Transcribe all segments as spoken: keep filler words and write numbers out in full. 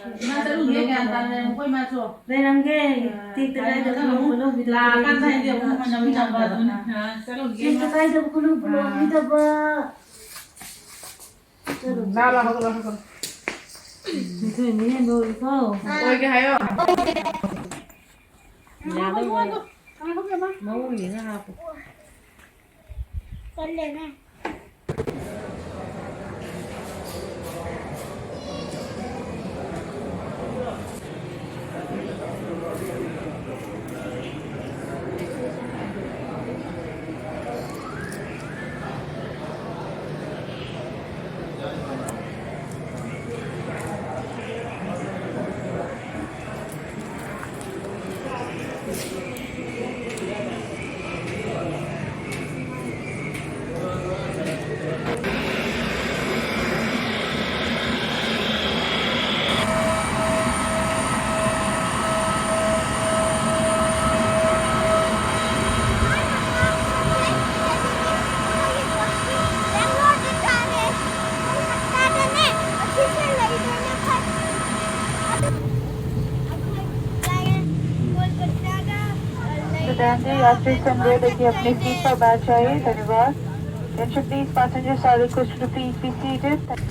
ꯏꯃꯥ ꯆꯠꯂꯨꯒꯦ, ꯒ꯭ꯌꯥꯟ ꯇꯥꯅ ꯂꯩꯔꯝꯃꯨꯀꯣ, ꯏꯃꯥꯁꯨ꯫ ꯂꯩꯔꯝꯒꯦ꯫ ꯑꯥ, ꯇꯦꯛꯇ ꯀꯥꯏꯗꯕ ꯂꯥꯛꯑꯀꯥꯟꯗ ꯈꯨꯂꯧ ꯈꯨꯂꯧꯕꯤꯗꯕ ꯂꯥꯛꯑꯀꯥꯟꯗ ꯍꯥꯏꯗꯤ ꯑꯃꯨꯛ ꯂꯩꯔꯝꯃꯣ꯫ ꯍꯟꯅ ꯃꯤ ꯅꯝꯕ ꯑꯗꯨꯅꯤ꯫ ꯑꯥ, ꯆꯠꯂꯨꯒꯦ, ꯇꯦꯛꯇ ꯏꯃꯥ꯫ ꯀꯥꯏꯗꯕ ꯈꯨꯂꯧ ꯑꯥ꯫ ꯈꯨꯂꯧꯕꯤꯗꯕ꯫ ꯆꯠꯂꯨ, ꯂꯥ, ꯂꯥ, ꯆꯠꯂꯨ꯫ ꯍꯧꯒꯠꯂꯣ, ꯍꯧꯒꯠꯂꯣ꯫ ꯅꯤꯡꯊꯣꯏ ꯃꯤꯅ ꯂꯣꯏꯔꯦꯀꯣ꯫ ꯑꯣꯏꯒꯦ ꯍꯥꯏꯌꯣ꯫ ꯌꯥꯗꯧ ꯃꯥꯟꯗꯦ꯫ ꯃꯑꯣꯡ ꯌꯦꯡꯉ ꯍꯥꯞꯄꯨ꯫ ꯀꯜꯂꯦꯅꯦ꯫ प्रधान जी, यात्री से अनुरोध है कि अपनी सीट पर बैठ जाइए। धन्यवाद। Attention please, passengers are requested to please be seated.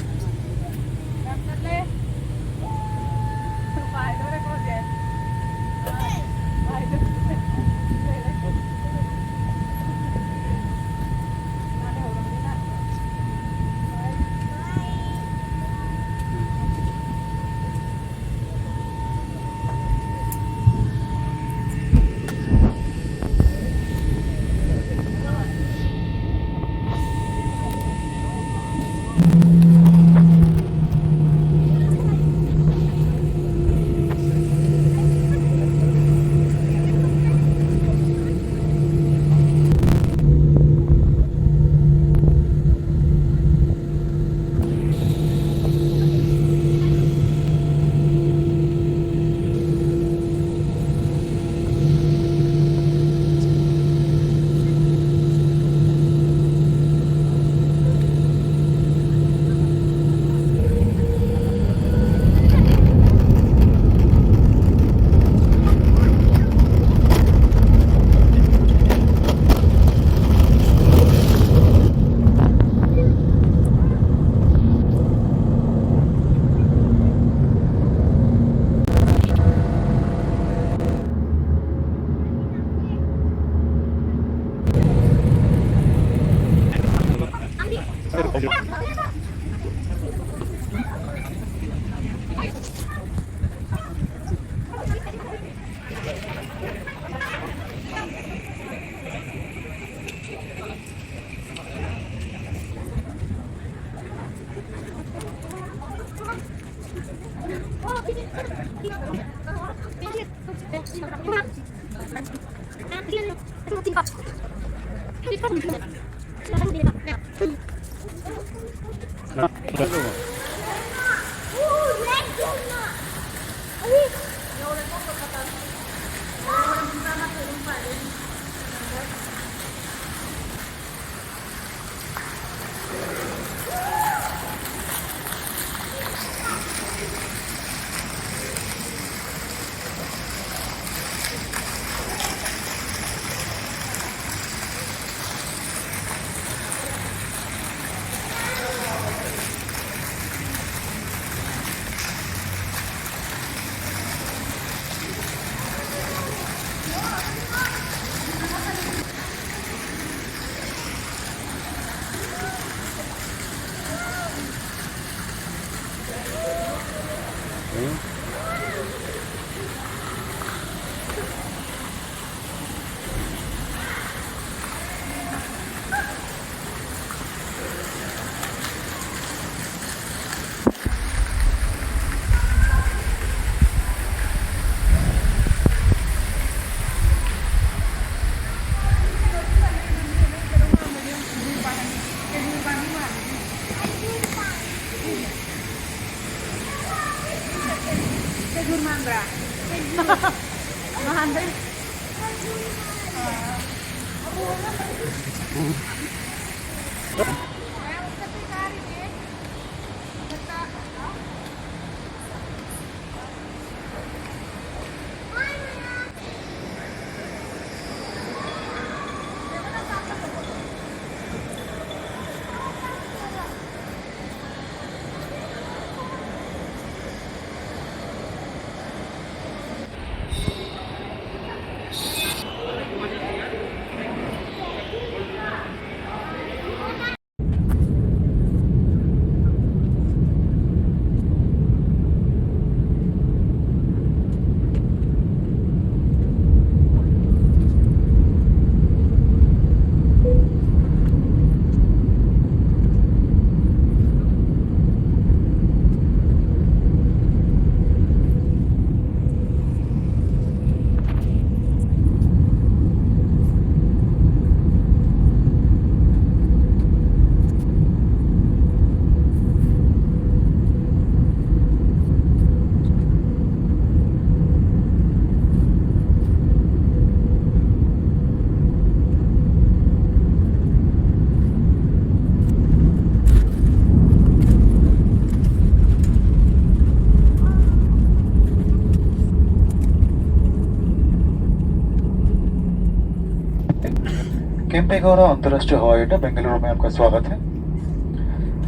ꯈꯦꯖꯨꯔ ꯃꯥꯟꯕ꯭ꯔꯥ? ꯃꯥꯟꯕ꯭ꯔꯥ? केम्पेगौड़ा अंतर्राष्ट्रीय हवाई अड्डा बेंगलुरु में आपका स्वागत है।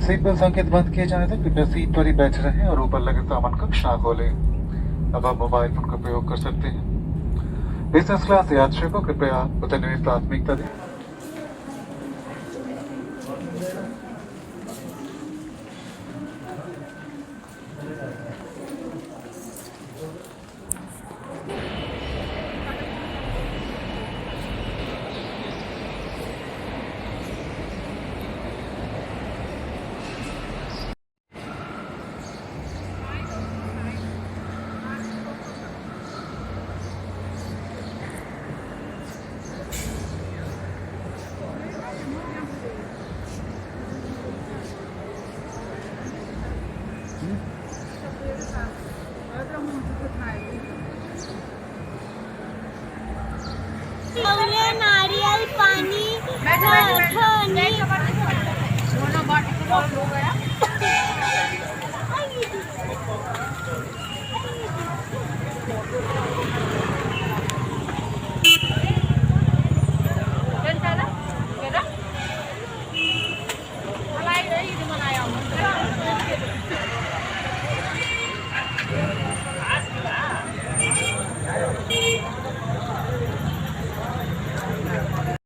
सीट बेल्ट संकेत बंद किए जाने तक कृपया सीट पर ही बैठे रहें और ऊपर लगे सामान कक्ष ना खोलें। अब आप मोबाइल फोन का प्रयोग कर सकते हैं। बिजनेस क्लास यात्रियों को कृपया उतरने में प्राथमिकता दें। हमने नारियल पानी, अ, ठंडी